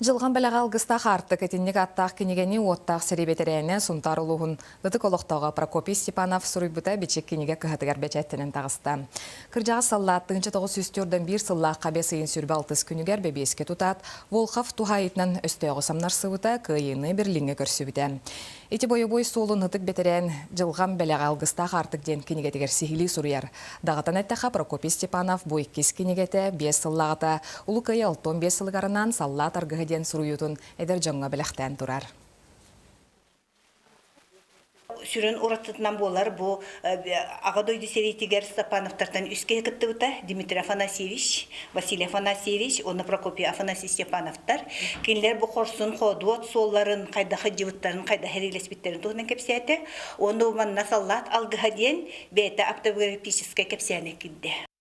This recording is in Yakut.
Дьылҕан бэлэҕэ алгыстаах аартык итинник ааттаах кинигэни уоттаах сэрии бэтэрээнэ Сунтаар улууһун ытык олохтооҕо Прокопий Степанов суруйбута Бичик кинигэ кыһатыгар бэчээттэнэн таҕыста. Кырдьаҕас саллаат 1941 сыллаахха бэс ыйын 26 күнүгэр бэбиэскэ тутаат, Волхов туһаайыытынан өстөөҕү самнарсыбыта, кыайыыны Берлиҥҥэ көрсүбүтэ. Ити бойобуой суолун ытык бэтэрээн Дьылҕам бэлэҕэ алгыстаах аартык диэн кинигэтигэр сиһилии суруйар. Даҕатан эттэххэ, Прокопий Степанов бу иккис кинигэтэ биэс сыллааҕыта Улуу Кыайыы 65 сылыгар анаан Саллаат аргыһа диэн суруйуутун эдэр дьоҥҥо бэлэхтээн турар. Сүрүн уратытынан буолар бу Аҕа дойду сэриитигэр Степановтартан үс киһи кыттыбыта Дмитрий Афанасьевич, Василий Афанасьевич уонна Прокопий Афанасьевич Степановтар. Кинилэр бу хорсун хоодуот суолларын, хайдах сылдьыбыттарын, хайдах сэриилэспиттэрин туһунан кэпсээтэ. Уонна манна саллаат алгыһа диэн бэйэтэ автобиографическай кэпсээнэ киирдэ.